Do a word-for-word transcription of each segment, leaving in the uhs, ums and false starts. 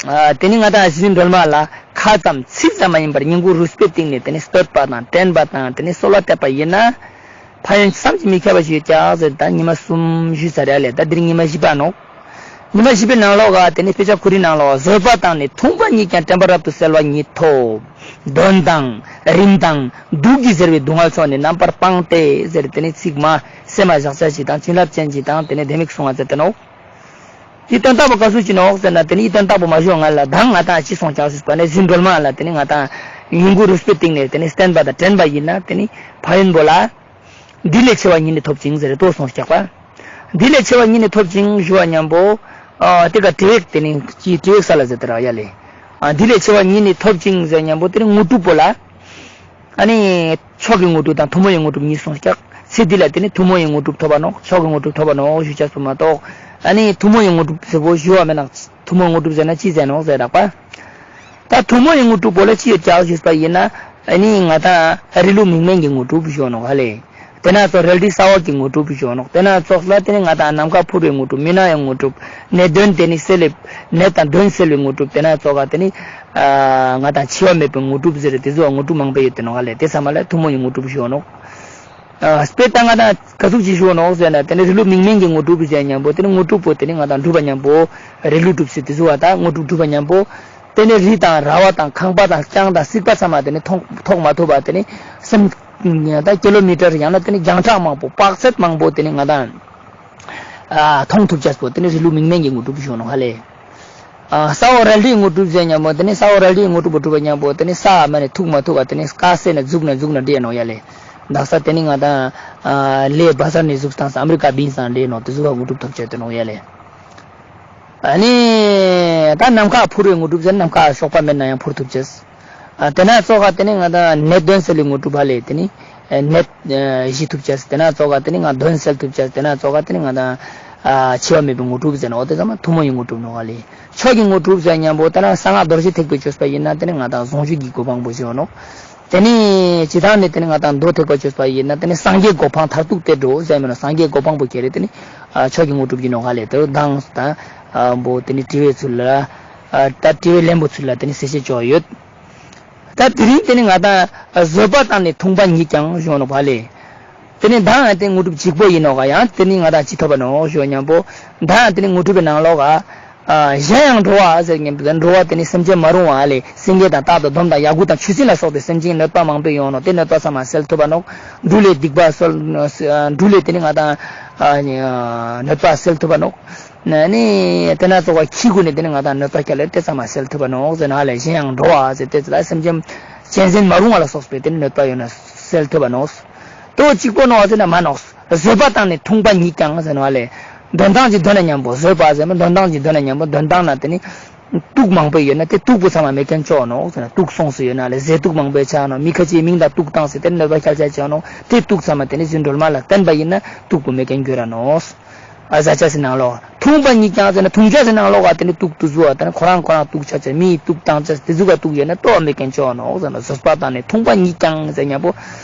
ཨ་དེ་ནི་ང་དང་རྗེ་བཙུན་སྒྲོལ་མ་ལ་ཁ་ཙམ་ཚིག་ཙམ་མ་ཡིན་པར་བསྙེན་བཀུར་རུས་པའི་གཏིང་ནས་དེ་ནི་བསྟོད་པ་དང་དྲན་པ་དང་དེ་ནི་གསོལ་བ་བཏབ་པ་ཡིན་ན། ཕན་ཡོན་བསམ་གྱིས་མི་ཁྱབ་པ་ཞིག་ཡོད་ཀྱག་ཟེར། ད་ཉི་མ་གསུམ་ཞུས་ཚར་ཡ་ལེ། ད་འདིར་ཉི་མ་བཞི་པ་ནོག་ཉི་མ་བཞི་པའི་ནང་ལོགས་ཀ་དེ་ནི་དཔེ་ཆ་ཁོ་རའི་ནང་ལོགས་བཟོད་པ་དང་ནི་མཐུན་པ་ཉིད་ཀྱང་དྲན་པ་རབ་ཏུ་གསལ་བ་ཉིད་ཐོབ། དོན་དང་རིམས་དང་དུག་གིས་གཟིར་བའི་སྡུག་བསྔལ་ཚོགས་ནི་རྣམ་པར་སྤངས་ཏེ་ཟེར། དེ་ནི་ཚིག་མ་སེམས་མ་བཞག་ཅེས་ཤིག་དང་བྱིན་རླབས་ཅན་ཞིག་དང་དེ་ནི་ལྡེ་མིག་གསུང་བ་མཛད་དེ་ནོག་འི་དོན་དག་པོ་ག་ཟུག་ཅིག་ནོག་ཟེར་ན། དེ་ནི་འི་དོན་དག་པོ་མ་ཞུ་བ་སྔ་ལ་ད་ང་དང་ཅི་གསུངས་ཀྱག་ཞུས་པ་ན། རྗེ་བཙུན་སྒྲོལ་མ་ལ་དེ་ནི་ང་དང་བསྙེན་བཀུར་རུས་པའི་གཏིང་ནས་དེ་ནི་བསྟེན་པ་དང་དྲན་པ་ཡིན་ན་དེ་ནི་ཕན་ཡོན་པོ་ལ། འདི་ལས་ཆེ་བ་ཉིད་ནི་ཐོབ་ཅིང་ཟེར་ཏེ་གསུངས་ཀྱག་པ། འདི་ལས་ཆེ་བ་ཉིད་ནི་ཐོབ་ཅིང་ཞུ་བ་མཉམ་པོ། ཨ་དེ་ཀ་དྲི་བའི་དེ་ནི་ཅི་དྲི་བའི་ས་ལ་ཟེར་ཏེ་རག་ཡ་ལེ། ཨ་འདི་ལས་ཆེ་བ་ཉིད་ནི་ཐོབ་ཅིང་ཟེར་མཉམ་པོ་དེ་ནི་དངོས་གྲུབ་པོ་ལ། ཨ་ནི་མཆོག་གི་དངོས་གྲུབ་དང་ཐུན་མོང་གི་དངོས་གྲུབ་གཉིས་གསུངས་ཀྱག་ཚེ་འདི་ལ་དེ་ནི་ཐུན་མོང་གི་དངོས་གྲུབ་ཐོབ་པ་ནོག་མཆོག་གི་དངོས་གྲུབ་ཐོབ་པ་ནོག་ཞུ་ཅེས་པོ་མ་གཏོགས། ཨ་ནི་ཐུན་མོང་གི་དངོས་གྲུབ་ཟེར་བོ་ཞུ་བ་མེད་ན། ཐུན་མོང་དངོས་གྲུབ་ཟེར་ན་ཅི་ཟེར་ནོག་ཟེར་རག་པ། ད་ཐུན་མོང་གི་དངོས་གྲུབ་པོ་ལ་ཅི་ཡོད་ཀྱག་ཞུས་པ་ཡིན་ན། ཨ་ནི་ང་དང་རིགས་ལུགས་མིག་སྨན་གྱི་དངོས་གྲུབ་ཞུ་ནོག་ཧ་ལེ། དེ་ན་ཙོགས་རལ་གྲི་ས་འོག་གི་དངོས་གྲུབ་ཞུ་ནོག་དེ་ན་ཙོགས་ལ་དེ་ནི་ང་དང་ནམ་མཁའ་འཕུར་བའི་དངོས་གྲུབ། མི་ནག་གི་དངོས་གྲུབ། ནད་གདོན་དེ་ནི་སེལ་བའི་ནད་དང་གདོན་སེལ་བའི་དངོས་གྲུབ། དེ་ན་ཙོགས་ཀ་དེ་ནི་ཨ་ང་དང་འཆི་བ་མེད་པའི་དངོས་གྲུབ་ཟེར་དེ་ཙོགས་དངོས་གྲུབ་མང་པོ་ཡོད་དེ་ནོག་ཧ་ལེ། དེ་ཚང་མ་ལ་ཐུན་མོང་གི་དངོས་གྲུབ་ཞུ་ནོག་ཨ་དཔེར་ན་ང་དང་ག་ཟུག་ཅིག་ཞུ་ནོག་ཟེར་ན། དེ་ནི་རིགས་ལུགས་མིག་སྨན་གྱི་དངོས་གྲུབ་ཟེར་མཉམ་པོ་དེ་ནི་དངོས་གྲུབ་པོ་དེ་ནི་ང་དང་སྒྲུབ་པ་མཉམ་པོ་རིགས་ལུགས་སྒྲུབ་ཟེར་དེ་ཙོགས་པ་ད་དངོས་གྲུབ་སྒྲུབ་པ་མཉམ་པོ། དེ་ནི་རི་དང་ར་བ་དང་ཁང་པ་དང་རྐྱང་དང་རྩིག་པ་ཚང་མ་དེ་ནི་མཐོང་ཐོག་མ་ཐུབ་པ་དེ་ནི་སེམས་ད་ཀི་ལོ་མི་ཊར་ཡང་ན་དེ་ནི་རྒྱང་གྲགས་མང་པོ་དཔག་ཚད་མང་པོ་དེ་ནི་ང་དང་ཨ་མཐོང་ཐུབ་ཅེས་པོ་དེ་ནི་རིགས་ལུགས་མིག་སྨན་གྱི་དངོས་གྲུབ་ཞུ་ནོག་ཧ་ལེ། ཨ་ས་འོག་རལ་གྲིའི་དངོས་གྲུབ་ཟེར་མཉམ་པོ་དེ་ནི་ས་འོག་རལ་གྲིའི་དངོས་གྲུབ་པོ་སྒྲུབ་པ་མཉམ་པོ་དེ་ནི་ས་མ་ནི་ཐུག་མ་ཐུབ་པ་དེ་ནི་དཀའ་སེ་ནི་ཟུག་ན་ཟུག་ན་འདྲེ་ནོག་ཡ་ལེ། དག་ས་དེ་ནི་ང་དང་ཨ་ལེ་བ་ཟར་ནི་ཟུག་སྟངས་ས་ཨ་མི་རི་ཀ་བིན་སང་འདྲེ་ནོག་དེ་ཟུག་ག་དངོས་གྲུབ་ཐོབ་ཅེས་དེ་ནོག་ཡ་ལེ། ཨ་ནི་ད་ནམ་མཁའ་འཕུར་བའི་དངོས་གྲུབ་ཟེར་ན་ནམ་མཁའ་གཤོག་པ་མེད་ན་ཡང་འཕུར་ཐུབ་ཅེས། ཨ་དེ་ན་ཙོགས་ཀ་དེ་ནི་ང་དང་ནད་གདོན་སེལ་བའི་དངོས་གྲུབ་ཧ་ལེ། དེ་ནི་ཨ་ནད་ཨ་ཞི་ཐུབ་ཅེས། དེ་ན་ཙོགས་ཀ་དེ་ནི་ང་གདོན་སེལ་ཐུབ་ཅེས། དེ་ན་ཙོགས་ཀ་དེ་ནི་ང་དང་ཨ་འཆི་བ་མེད་པའི་དངོས་གྲུབ་ཟེར་ན་འོ་དེ་ཚང་མ་ཐུན་མོང་གི་དངོས་གྲུབ་ནོག་ཧ་ལེ། མཆོག་གི་དངོས་གྲུབ་ཟེར་མཉམ་པོ་དེ་ན་གསང་སྔགས་རྡོ་རྗེ་ཐེག་པའི་སྤྱོད་པ་ཡིན་ན་དེ་ནི་ང་དང་ཟུང་འཇུག་གི་གོ་འཕང་པོ་ཞུ་ནོག་དེ་ནི་ཇི་ལྟར་ནི་དེ་ནི་ང་དང་མདོ་ཐེག་པ་སྤྱོད་པ་ཡིན་ན་དེ་ནི་སངས་རྒྱས་གོ་འཕང་མཐར་ཐུག་དེ་འགྲོ་ཟེར་མི་ནོག་སངས་རྒྱས་གོ་འཕང་པོ་ཁྱེར་རེ་དེ་ནི་ཨ་མཆོག་གི་དངོས་གྲུབ་ཡིན་ནོག་ཧ་ལེ། དེ་དང་ས་དང་ཨ་བོ་དེ་ནི་དྲི་བའི་ཚུལ་ལ་ཨ་ད་དྲི་བའི་ལན་པོ་ཚུལ་ལ་དེ་ནི་གསལ་བཤད་ཅོ་ཡོད། ད་དེ་རིང་དེ་ནི་ང་དང་བཟོད་པ་དང་ནི་མཐུན་པ་ཉིད་ཀྱང་ཞུ་ནོག་ཧ་ལེ། དེ་ནི་མདང་ཡང་དེ་དངོས་གྲུབ་གཅིག་པོ་ཡིན་ནོག་ག་ཡང་དེ་ནི་ང་དང་ཅི་ཐོབ་པ་ནོག་ཞུ་མཉམ་པོ། མདང་ཡང་དེ་ནི་དངོས་གྲུབ་པའི་ནང་ལོགས་ཀ་ཨ་གཞན་ཡང་འགྲོ་བ་ཟེར་མཉམ་པོ་འགྲོ་བ་དེ་ནི་སེམས་ཅན་མ་རུངས་པ་ལས་སེང་གེ་དང་སྟག་དང་དོམ་དང་ཡ་གུ་དང་ཆུ་སྲིན་ལ་སོགས་པའི་སེམས་ཅན་གནོད་པ་མང་པོ་ཡོང་ནོག་དེ་གནོད་པ་ཚང་མ་སེལ་ཐུབ་པ་ནོག་འབྲུ་ལས་སྡིག་པ་སོལ་འབྲུ་ལས་དེ་ནི་ང་དང་ཨ་གནོད་པ་སེལ་ཐུབ་པ་ནོག་ནི་དེ་ན་ཙོགས་པ་ཁྱི་གུ་ནི་དེ་ནི་ང་དང་གནོད་པ་སྐྱལ་ལེ་དེ་ཚང་མ་སེལ་ཐུབ་པ་ནོག་ཟེར་ན་ཧ་ལེ། གཞན་ཡང་འགྲོ་བ་ཟེར་དེ་ཚོ་ལ་སེམས་ཅན་གཅན་གཟན་མ་རུངས་པ་ལ་སོགས་པའི་དེ་ནི་གནོད་པ་ཡོང་ན་སེལ་ཐུབ་པ་ནོག་དོ་གཅིག་པོ་ནོག་ཟེར་ན་མ་ནོག་བཟོད་པ་དང་ནི་མཐུན་པ་ཉིད་ཀྱང་ཟེར་ནོག་ཧ་ལེ། དོན་དག་ཅིག་དོན་ན་མཉམ་པོ་བཟོད་པ་ཟེར་མ་དོན་དག་ཅིག་དོན་ན་མཉམ་པོ་དོན་དག་ན་དེ་ནི་དུག་མང་པོ་ཡོད་ན་དེ་དུག་པོ་ཚང་མ་མེད་མཁན་ཅོ་ནོག་ཟེར་ན། དུག་སོང་སུ་ཡོད་ན་ལེ་ཟས་དུག་མང་པོ་ཆ་ནོག་མི་ཁ་ཅིག་མིང་དང་དུག་བཏང་སེ་དེ་གནོད་པ་ཁྱབ་ཆ་ཆ་ནོག་དེ་དུག་ཚང་མ་དེ་ནི་རྗེ་བཙུན་སྒྲོལ་མ་ལ་བསྟེན་པ་ཡིན་ན་དུག་པོ་མེད་མཁན་འགྱུར་ར་ནོག་ཨ་ཟ་ཆ་སི་ནང་ལོགས་མཐུན་པ་ཉིད་ཀྱང་ཟེར་ན་འཐུང་ཆ་སི་ནང་ལོགས་ཀ་དེ་ནི་དུག་ཏུ་ཟུག་པ་དེ་ནི་ཁོ་རང་ཁོ་རང་དུག་ཆ་ཆ་མིའི་དུག་བཏང་ཆ་དེ་ཟུག་ག་དུག་ཡོད་ན་ལྟོ་བ་མེད་མཁན་ཅོ་ནོག་ཟེར་ན། བཟོད་པ་དང་ནི་མཐུན་པ་ཉིད་ཀྱང་ཟེར་མཉམ་པོ་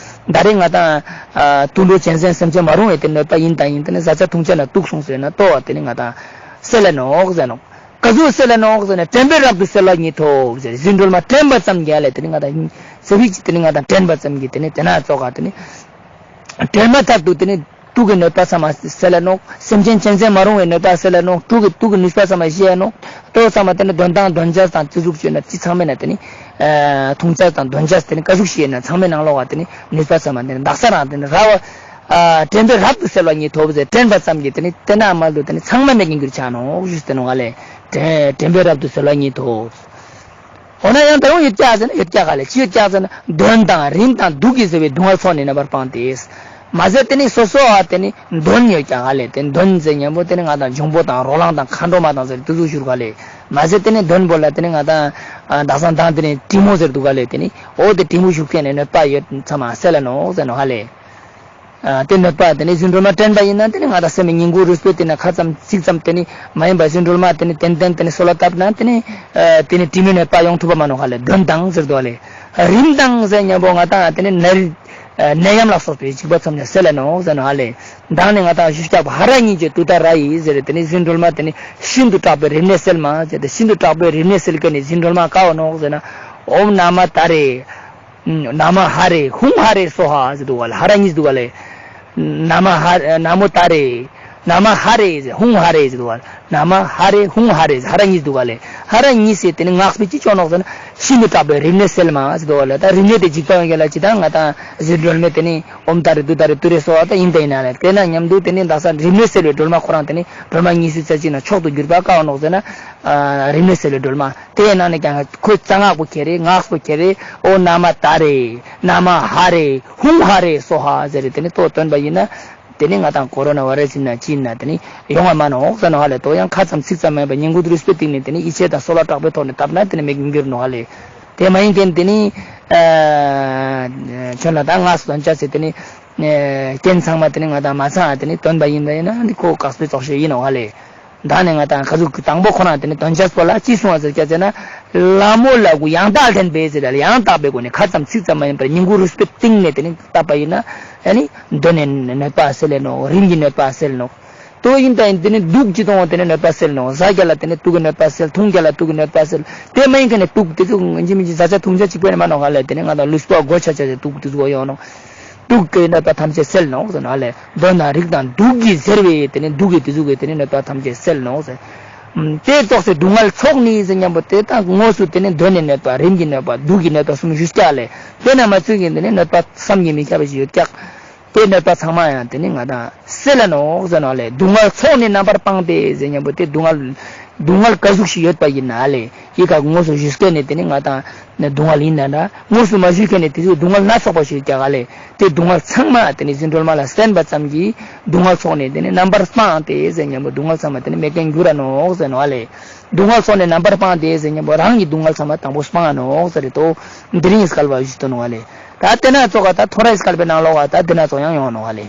ད་རེས་ང་དང་ཨ་དུད་འགྲོ་གཅན་གཟན་སེམས་ཅན་མ་རུངས་པའི་དེ་གནོད་པ་ཡིན་དང་ཡིན་དེ་ནི་ཟ་ཆ་འཐུང་ཆ་ན་དུག་སོང་སེ་ན་ལྟོ་བ་དེ་ནི་ང་དང་སེལ་ལ་ནོག་ཟེར་ནོག་ག་ཟུག་སེལ་ལ་ནོག་ཟེར་ན་དྲན་པས་རབ་ཏུ་གསལ་བ་ཉིད་ཐོབ་ཟེར། རྗེ་བཙུན་སྒྲོལ་མ་དྲན་པ་ཙམ་གྱིས་ལེ་དེ་ནི་ང་དང་ཟེར་བིག་ཅིག་དེ་ནི་ང་དང་དྲན་པ་ཙམ་གྱིས་དེ་ནི་དེ་ན་ཙོགས་ཀ་དེ་ནི་དྲན་པ་ལྟར་དུ་དེ་ནི་དུག་གི་གནོད་པ་ཚང་མ་སེལ་ལ་ནོག་སེམས་ཅན་གཅན་གཟན་མ་རུངས་པའི་གནོད་པ་སེལ་ལ་ནོག་དུག་གི་དུག་གི་ནུས་པ་ཚང་མ་ཞི་ཡ་ནོག་དོ་ཚང་མ་དེ་ནི་དོན་དང་དོན་ཆ་དང་ཅི་ཟུག་ཅོས་ན་ཅི་ཚང་མའི་ན་དེ་ནི་ཨ་འཐུང་ཆ་དང་དོན་ཆ་དེ་ནི་ག་ཟུག་ཞི་ཡ་ན་ཚང་མའི་ནང་ལོགས་ཀ་དེ་ནི་ནུས་པ་ཚང་མ་དེ་ནི་དག་ས་རང་དེ་ནི་ར་བ་ཨ་དྲན་པས་རབ་ཏུ་གསལ་བ་ཉིད་ཐོབ་ཟེར། དྲན་པ་ཙམ་གྱིས་དེ་ནི་དེ་ན་མ་ལུ་དེ་ནི་ཚང་མ་མེད་མཁན་འགྱུར་ཆ་ནོག་ཞུས་ཏེ་ནོག་ལེ། དྲན་དྲན་པས་རབ་ཏུ་གསལ་བ་ཉིད་ཐོབ། འོ་ན་ཡང་ད་རུང་ཡོད་ཀྱག་ཟེར་ན་ཡོད་ཀྱག་ག་ལེ། ཅི་ཡོད་ཀྱག་ཟེར་ན་གདོན་དང་རིམས་དང་དུག་གིས་གཟིར་བའི་སྡུག་བསྔལ་ཚོགས་ནི་རྣམ་པར་སྤངས་ཏེ། མ་ཟད་དེ་ནི་སོ་སོ་བ་དེ་ནི་གདོན་ཡོད་ཀྱག་ག་ལེ། དེ་གདོན་ཟེར་མཉམ་པོ་དེ་ནི་ང་དང་འབྱུང་པོ་དང་རོ་ལངས་དང་མཁའ་འགྲོ་མ་དང་ཟེར་དེ་ཚོ་ཞུ་ག་ལེ། མ་ཟད་དེ་ནི་གདོན་པོ་ལ་དེ་ནི་ང་དང་ཨ་དག་ས་མདང་དེ་ནི་དྲི་མོ་ཟེར་འདུག་ག་ལེ། དེ་ནི་འོ་དེ་དྲི་མོ་ཞུགས་མཁན་ནི་གནོད་པ་ཡོད་ཚང་མ་སེལ་ལ་ནོག་ཟེར་ནོག་ཧ་ལེ། ཨ་དེ་གནོད་པ་དེ་ནི་རྗེ་བཙུན་སྒྲོལ་མ་དྲན་པ་ཡིན་ན་དེ་ནི་ང་དང་སེམས་ཀྱི་བསྙེན་བཀུར་རུས་པའི་དེ་ན་ཁ་ཙམ་ཚིག་ཙམ་དེ་ནི་མ་ཡིན་པ་རྗེ་བཙུན་སྒྲོལ་མ་དེ་ནི་ཏན་ཏན་དེ་ནི་གསོལ་བ་བཏབ་ན་དེ་ནི་ཨ་དེ་ནི་དྲི་མའི་གནོད་པ་ཡོང་ཐུབ་པ་མ་ནོག་ཧ་ལེ། གདོན་དང་ཟེར་དོ་ལེ། རིམས་དང་ཟེར་མཉམ་པོ་ང་དང་དེ་ནི་ནད་ ནད་ཡམས་ལ་སོགས་པའི་འཇིགས་པ་ཚང་མ་སེལ་ལ་ནོག་ཟེར་ནོག་ཧ་ལེ། མདང་ནེ་ང་དང་ཞུ་སྐྱག་པ་ཧ་ར་གཉིས་ཀྱི་ཏུཏྟཱ་ར་ཡེ་ཟེར་ཏེ་ནི་རྫུན་སྒྲོལ་མ་ཏེ་ནི་ཤིན་ཏུ་དྲག་པོའི་རིམས་ནད་སེལ་མ་ཟེར་ཏེ་ཤིན་ཏུ་དྲག་པོའི་རིམས་ནད་སེལ་མཁན་ནི་རྫུན་སྒྲོལ་མ་ཀ་བོ་ནོག་ཟེར་ན། ཨོཾ་ན་མ་ཏཱ་རེ། ན་མ་ཧ་རེ། ཧཱུྃ་ཧ་རེ་སྭཱ་ཧཱ་ཟེར་འདུག་ག་ལེ། ཧ་ར་གཉིས་འདུག་ག་ལེ། ན་མ་ཧ་ན་མོ་ཏཱ་རེ། ན་མ་ཧ་རེ་ཟེར། ཧཱུྃ་ཧ་རེ་ཟེར་འདུག་ག་ལེ། ན་མ་ཧ་རེ། ཧཱུྃ་ཧ་རེ་ཟེར། ཧ་ར་གཉིས་འདུག་ག་ལེ། ཧ་ར་གཉིས་ཟེར་ཏེ་ནི་སྔགས་པོ་ཅི་ཅོ་ནོག་ཟེར་ན། ཤིན་ཏུ་དྲག་པོའི་རིམས་ནད་སེལ་མ་ཟེར་འདུག་ག་ལེ། ད་རིམས་ནད་དེ་འཇིགས་པ་ཡོང་རྒྱུ་ལ་ཅི་ད་ང་དང་རྫུན་སྒྲོལ་མའི་ཏེ་ནི་ཨོཾ་ཏཱ་རེ་ཏུཏྟཱ་རེ་ཏུ་རེ་སྭཱ་ཧཱ་ད་ཡིན་ད་ཡིན་ན་ལེ། དེ་ན་མཉམ་དུ་ཏེ་ནི་དག་ས་རིམས་ནད་སེལ་བའི་སྒྲོལ་མ་ཁོ་རང་ཏེ་ནི་སྒྲོལ་མ་ཉི་ཤུ་རྩ་གཅིག་ན་མཆོག་ཏུ་གྱུར་པ་ཀ་བོ་ནོག་ཟེར་ན། རིམས་ནད་སེལ་བའི་སྒྲོལ་མ། དེ་ནང་ནེ་ཀྱང་ཁོའི་རྩ་སྔགས་པོ་ཁྱེར་རེ་སྔགས་པོ་ཁྱེར་རེ་ཨོཾ་ན་མ་ཏཱ་རེ། ན་མ་ཧ་རེ། ཧཱུྃ་ཧ་རེ་སྭཱ་ཧཱ་ཟེར་རེ་ཏེ་ནི་ཏོ་བཏོན་པ་ཡིན་ན། ཏེ་ནི་ང་དང་ཀོ་རོ་ན་བཱའི་རཱསི་ཡིན་ན་ཅི་ཡིན་ན་ཏེ་ནི་ཡོང་བ་མ་ནོག་ཟེར་ནོག་ཧ་ལེ། ཏོ་ཡང་ཁ་ཙམ་ཚིག་ཙམ་མ་ཡིན་པར་བསྙེན་བཀུར་རུས་པའི་གཏིང་ནེ་ཏེ་ནི་ཡིད་ཆེས་དང་གསོལ་བ་དྲག་པོའི་ཐོག་ནེ་བཏབ་ན་ཏེ་ནི་མི་འགྱུར་ནོག་ཧ་ལེ། དེ་མ་ཡིན་མཁན་ཏེ་ནི་ཁྱོད་ལ་ད་སྔགས་སུ་འདོན་ཅེས་ཟེར་ཏེ་ནི་རྐྱེན་ཚང་མ་ཏེ་ནི་ང་དང་མ་ཚང་ཏེ་ནི་བཏོན་པ་ཡིན་པ་ཡིན་ན་འདི་ཁོ་དཀགས་པའི་ཙོགས་ཤིག་ཡིན་ནོག་ཧ་ལེ། ད་ནི་ང་དང་ཁ་ཟུག་གི་དང་པོ་ཁོ་རང་ཏེ་ནི་འདོན་ཅེས་པོ་ལ་ཅི་གསུངས་པ་ཟེར་ཀྱག་ཟེར་ན། ལྷ་མོ་ལ་གུ་ཡང་དག་ལྡན་པས་ཟེར་ལ་ཡང་དག་པའི་སྒོ་ནས་ཁ་ཙམ་ཚིག་ཙམ་མ་ཡིན་པར་བསྙེན་བཀུར་རུས་པའི་གཏིང་ནས་ཏེ་ནི་བཏབ་པ་ཡིན་ན། ཨ་ནི་གདོན་ནི་གནོད་པ་སེལ་ལེ་ནོག། རིམས་ཀྱི་གནོད་པ་སེལ་ནོག། ཏོ་ཡིན་ད་ཡིན་ཏེ་ནི་དུག་ཅི་གཏོང་ཏེ་ནི་གནོད་པ་སེལ་ནོག། ཟ་རྒྱ་ལ་ཏེ་ནི་དུག་གི་གནོད་པ་སེལ། འཐུང་རྒྱ་ལ་དུག་གི་གནོད་པ་སེལ། དེ་མ་ཡིན་མཁན་ནི་དུག་དེ་ཚོ་ཡིན་གཅིག་མིན་གཅིག་ཟ་ཆ་འཐུང་ཆ་གཅིག་པོ་ནི་མ་ནོག་ཧ་ལེ། ཏེ་ནི་ང་དང་ལུས་པོ་གོ་ཆ་ཆ་ཆ་དུག་དེ་ཚོ་ཡོང་ནོག། དུག་གི་གནོད་པ་ཐམས་ཅད་སེལ་ནོག་ཟེར་ནོག་ཧ་ལེ། གདོན་དང་རིགས་དང་དུག་གིས་གཟིར་བའི་ཏེ་ནི་དུག་གི་དེ་ཚོ་གི་ཏེ་ནི་གནོད་པ་ཐམས་ཅད་སེལ་ནོག་ཟེར། ཨམ་དེ་ཙོགས་སེ་སྡུག་བསྔལ་ཚོགས་ནི་ཟེར་མཉམ་པོ་དེ་ད་དངོས་སུ་ཏེ་ནི་གདོན་ནི་གནོད་པ་རིམས་ཀྱི་གནོད་པ་དུག་གི་གནོད་པ་གསུམ་ཞུས་ཀྱག་ལེ། དེ་ན་མ་ཚུད་མཁན་ཏེ་ནི་གནོད་པ་བསམ་གྱིས་མི་ཁྱབ་པ་ཞིག་ཡོད་ཀྱག། དེ་གནོད་པ་ཚང་མ་ཡང་ཏེ་ནི་ང་དང་སེལ་ལ་ནོག་ཟེར་ནོག་ལེ། སྡུག་བསྔལ་ཚོགས་ནི་རྣམ་པར་སྤངས་ཏེ་ཟེར་མཉམ་པོ་དེ་སྡུག་བསྔལ་སྡུག་བསྔལ་ག་ཟུག་ཞིག་ཡོད་པ་ཡིན་ན་ལེ། ཡི་ག་དངོས་སུ་ཞུས་མཁན་ནི་ཏེ་ནི་ང་དང་ནི་སྡུག་བསྔལ་ཡིན་ན་འདྲ། དངོས་སུ་མ་ཞུས་མཁན་ནི་དེ་ཚོ་སྡུག་བསྔལ་སྣ་ཚོགས་པ་ཞིག་ཡོད་ཀྱག་ག་ལེ། དེ་སྡུག་བསྔལ་ཚང་མ་ཏེ་ནི་རྫུ་འཕྲུལ་མ་ལ་བསྟན་པ་ཙམ་གྱིས་སྡུག་བསྔལ་ཚོགས་ནི་ཏེ་ནི་རྣམ་པར་སྤངས་ཏེ་ཟེར་མཉམ་པོ་སྡུག་བསྔལ་ཚང་མ་ཏེ་ནི་མེད་མཁན་འགྱུར་ར་ནོག་ཟེར་ནོག་ལེ། སྡུག་བསྔལ་ཚོགས་ནི་རྣམ་པར་སྤངས་ཏེ་ཟེར་མཉམ་པོ་རང་གི་སྡུག་བསྔལ་ཚང་མ་དང་པོ་སྤང་ང་ནོག་ཟེར་རེ་ཏོ། འདི་རིང་སྐལ་བ་ཞུས་ཏོ་ནོག་ལེ། ད་དེ་ན་ཙོགས་ད་ཐོ་རེ་སྐལ་པའི་ནང་ལོགས་ད་དེ་ན་ཙོགས་ཡང་ཡོང་ནོག་ལེ།